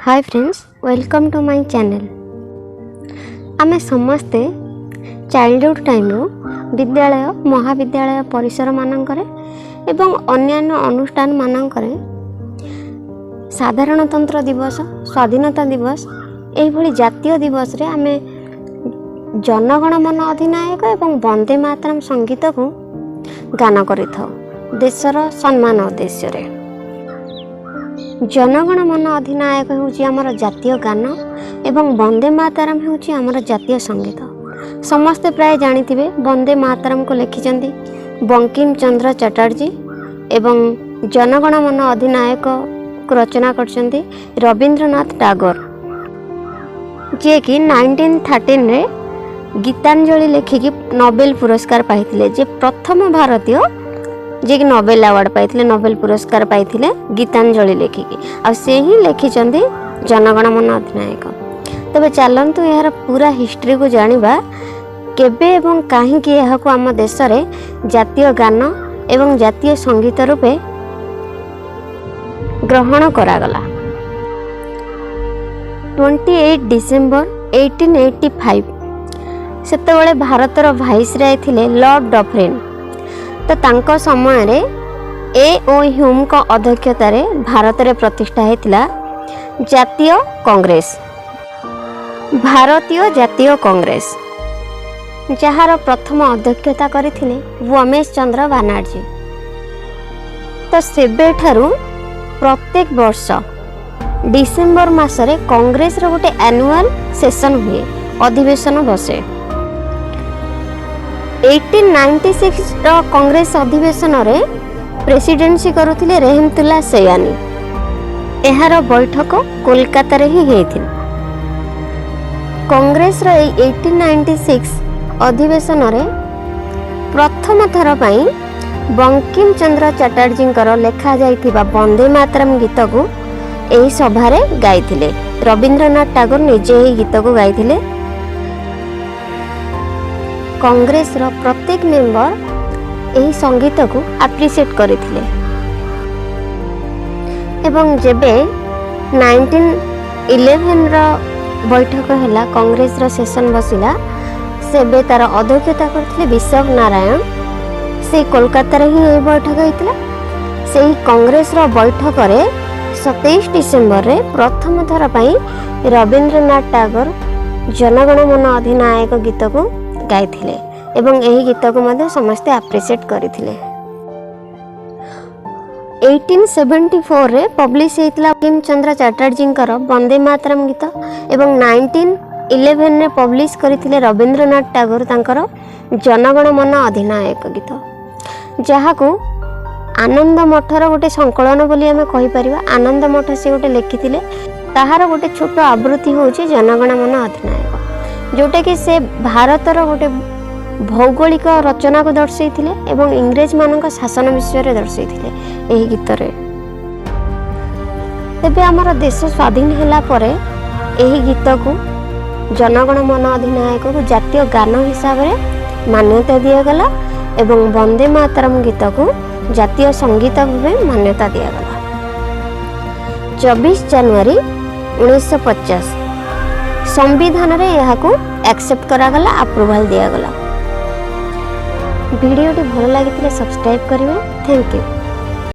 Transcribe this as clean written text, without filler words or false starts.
Hi friends, welcome to my channel. ଆମେ ସମସ୍ତେ childhood ଟାଇମ୍ରୁ ବିଦ୍ୟାଳୟ, ମହାବିଦ୍ୟାଳୟ ପରିସରମାନଙ୍କରେ ଏବଂ ଅନ୍ୟାନ୍ୟ ଅନୁଷ୍ଠାନମାନଙ୍କରେ ସାଧାରଣତନ୍ତ୍ର ଦିବସ, ସ୍ୱାଧୀନତା ଦିବସ, ଏହିଭଳି ଜାତୀୟ ଦିବସରେ ଆମେ ଜନଗଣ ମନ ଅଧିନାୟକ ଏବଂ ବନ୍ଦେ ମାତରମ୍ ସଙ୍ଗୀତକୁ ଗାନ କରିଥାଉ ଦେଶର ସମ୍ମାନ ଉଦ୍ଦେଶ୍ୟରେ। ଜନଗଣ ମନ ଅଧିନାୟକ ହେଉଛି ଆମର ଜାତୀୟ ଗାନ ଏବଂ ବନ୍ଦେ ମାତରମ୍ ହେଉଛି ଆମର ଜାତୀୟ ସଙ୍ଗୀତ। ସମସ୍ତେ ପ୍ରାୟ ଜାଣିଥିବେ, ବନ୍ଦେ ମାତରମ୍କୁ ଲେଖିଛନ୍ତି ବଙ୍କିମ ଚନ୍ଦ୍ର ଚାଟାର୍ଜୀ ଏବଂ ଜନଗଣ ମନ ଅଧିନାୟକକୁ ରଚନା କରିଛନ୍ତି ରବୀନ୍ଦ୍ରନାଥ ଟାଗୋର, ଯିଏକି 1913ରେ ଗୀତାଞ୍ଜଳି ଲେଖିକି ନୋବେଲ ପୁରସ୍କାର ପାଇଥିଲେ, ଯେ ପ୍ରଥମ ଭାରତୀୟ ଯିଏକି ନୋବେଲ ଆୱାର୍ଡ଼ ପାଇଥିଲେ, ନୋବେଲ ପୁରସ୍କାର ପାଇଥିଲେ ଗୀତାଞ୍ଜଳି ଲେଖିକି। ଆଉ ସେ ହିଁ ଲେଖିଛନ୍ତି ଜନଗଣ ମନ ଅଧିନାୟକ। ତେବେ ଚାଲନ୍ତୁ, ଏହାର ପୁରା ହିଷ୍ଟ୍ରିକୁ ଜାଣିବା, କେବେ ଏବଂ କାହିଁକି ଏହାକୁ ଆମ ଦେଶରେ ଜାତୀୟ ଗାନ ଏବଂ ଜାତୀୟ ସଙ୍ଗୀତ ରୂପେ ଗ୍ରହଣ କରାଗଲା। 28 December 1885, ସେତେବେଳେ ଭାରତର ଭାଇସରାୟ ଥିଲେ ଲର୍ଡ଼ ଡଫରିନ୍। ତ ତାଙ୍କ ସମୟରେ ଏ ଓ ହ୍ୟୁମ୍ଙ୍କ ଅଧ୍ୟକ୍ଷତାରେ ଭାରତରେ ପ୍ରତିଷ୍ଠା ହେଇଥିଲା ଜାତୀୟ କଂଗ୍ରେସ, ଭାରତୀୟ ଜାତୀୟ କଂଗ୍ରେସ, ଯାହାର ପ୍ରଥମ ଅଧ୍ୟକ୍ଷତା କରିଥିଲେ ରମେଶ ଚନ୍ଦ୍ର ବାନାର୍ଜୀ। ତ ସେବେଠାରୁ ପ୍ରତ୍ୟେକ ବର୍ଷ ଡିସେମ୍ବର ମାସରେ କଂଗ୍ରେସର ଗୋଟେ ଆନୁଆଲ ସେସନ୍ ହୁଏ, ଅଧିବେଶନ ବସେ। 1896ର କଂଗ୍ରେସ ଅଧିବେଶନରେ ପ୍ରେସିଡେନ୍ସି କରୁଥିଲେ ରେହମତୁଲ୍ଲା ସୟାନି। ଏହାର ବୈଠକ କୋଲକାତାରେ ହିଁ ହେଇଥିଲା। କଂଗ୍ରେସର ଏଇ 1896 ଅଧିବେଶନରେ ପ୍ରଥମ ଥର ପାଇଁ ବଙ୍କିମ ଚନ୍ଦ୍ର ଚାଟାର୍ଜୀଙ୍କର ଲେଖାଯାଇଥିବା ବନ୍ଦେ ମାତରମ୍ ଗୀତକୁ ଏହି ସଭାରେ ଗାଇଥିଲେ। ରବୀନ୍ଦ୍ରନାଥ ଟାଗୋର ନିଜେ ଏହି ଗୀତକୁ ଗାଇଥିଲେ। କଂଗ୍ରେସର ପ୍ରତ୍ୟେକ ମେମ୍ବର ଏହି ସଙ୍ଗୀତକୁ ଆପ୍ରିସିଏଟ୍ କରିଥିଲେ ଏବଂ ଯେବେ 1911ର ବୈଠକ ହେଲା, କଂଗ୍ରେସର ସେସନ୍ ବସିଲା, ସେବେ ତାର ଅଧ୍ୟକ୍ଷତା କରିଥିଲେ ବିଶବ ନାରାୟଣ। ସେଇ କୋଲକାତାରେ ହିଁ ଏହି ବୈଠକ ହେଇଥିଲା। ସେହି କଂଗ୍ରେସର ବୈଠକରେ 27 ଡିସେମ୍ବରରେ ପ୍ରଥମ ଥର ପାଇଁ ରବୀନ୍ଦ୍ରନାଥ ଟାଗୋର ଜନଗଣ ମନ ଅଧିନାୟକ ଗୀତକୁ ଗାଇଥିଲେ ଏବଂ ଏହି ଗୀତକୁ ମଧ୍ୟ ସମସ୍ତେ ଆପ୍ରିସିଏଟ୍ କରିଥିଲେ। 1874ରେ ପବ୍ଲିଶ ହେଇଥିଲା ବଙ୍କିମ ଚନ୍ଦ୍ର ଚାଟାର୍ଜୀଙ୍କର ବନ୍ଦେ ମାତରମ୍ ଗୀତ ଏବଂ 1911ରେ ପବ୍ଲିଶ କରିଥିଲେ ରବୀନ୍ଦ୍ରନାଥ ଟାଗୋର ତାଙ୍କର ଜନଗଣ ମନ ଅଧିନାୟକ ଗୀତ, ଯାହାକୁ ଆନନ୍ଦ ମଠର ଗୋଟେ ସଂକଳନ ବୋଲି ଆମେ କହିପାରିବା। ଆନନ୍ଦ ମଠ ସେ ଗୋଟେ ଲେଖିଥିଲେ, ତାହାର ଗୋଟେ ଛୋଟ ଆବୃତ୍ତି ହେଉଛି ଜନଗଣ ମନ ଅଧିନାୟକ, ଯେଉଁଟାକି ସେ ଭାରତର ଗୋଟେ ଭୌଗୋଳିକ ରଚନାକୁ ଦର୍ଶାଇଥିଲେ ଏବଂ ଇଂରେଜମାନଙ୍କ ଶାସନ ବିଷୟରେ ଦର୍ଶାଇଥିଲେ ଏହି ଗୀତରେ। ତେବେ ଆମର ଦେଶ ସ୍ୱାଧୀନ ହେଲା ପରେ ଏହି ଗୀତକୁ, ଜନଗଣ ମନ ଅଧିନାୟକକୁ ଜାତୀୟ ଗାନ ହିସାବରେ ମାନ୍ୟତା ଦିଆଗଲା ଏବଂ ବନ୍ଦେ ମାତରମ୍ ଗୀତକୁ ଜାତୀୟ ସଙ୍ଗୀତ ଭାବେ ମାନ୍ୟତା ଦିଆଗଲା। 24 ଜାନୁଆରୀ 1950 ସମ୍ବିଧାନରେ ଏହାକୁ ଆକ୍ସେପ୍ଟ କରାଗଲା, ଆପ୍ରୁଭାଲ ଦିଆଗଲା। ଭିଡ଼ିଓଟି ଭଲ ଲାଗିଥିଲେ ସବସ୍କ୍ରାଇବ୍ କରିବେ। Thank you.